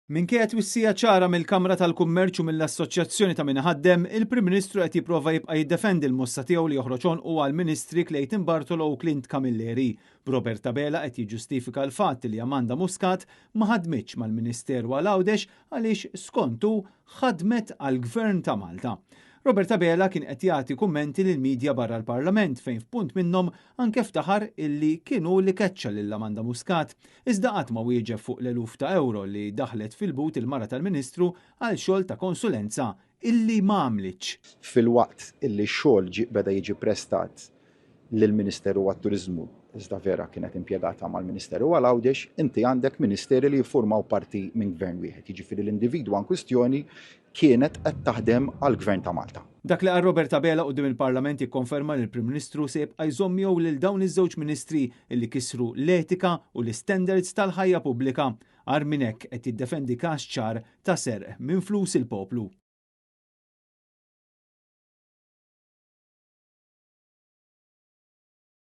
Minkejja twissija ċara mill-Kamra tal-Kummerċ u mill-Assoċjazzjoni ta' Min Iħaddem, il-Prim Ministru qed jipprova jibqa' jiddefendi l-mossa tiegħu li joħroġ għonqu għall-Ministri Clayton Bartolo u Clint Camilleri. B'Robert Abela qed jiġġustifika l-fatt li Amanda Muscat ma ħadmitx mal-Ministeru għal Għawdex għaliex skont hu ħadmet għall-Gvern ta' Malta. Robert Abela kien qed jagħti kummenti lill-media barra l-Parlament fejn f'punt minnhom anke ftaħar illi kien hu li keċċa lil Amanda Muscat, iżda qatt ma wieġeb fuq l-eluf ta' ewro li daħlet fil-but il-mara tal-Ministru għal xogħol ta' konsulenza illi ma għamlitx. Filwaqt illi x-xogħol ġie beda jiġi prestat lill-Ministeru għat-Turiżmu, iżda Vera kienet impjegata mal-Ministeru għal Għawdex, inti għandek ministeri li jiffurmaw parti minn gvern wieħed, jiġifieri l-individwa inkwistjoni kienet qed taħdem għall-Gvern ta' Malta. Dak li qal Robert Abela quddiem il-Parlament jikkonferma li l-Prim Ministru se jibqa' jżomm miegħu lil dawn iż-żewġ ministri li kisru l-etika u l-istandards tal-ħajja pubblika. Agħar minn hekk qed jiddefendi każ ċar ta' serq minn flus il-poplu.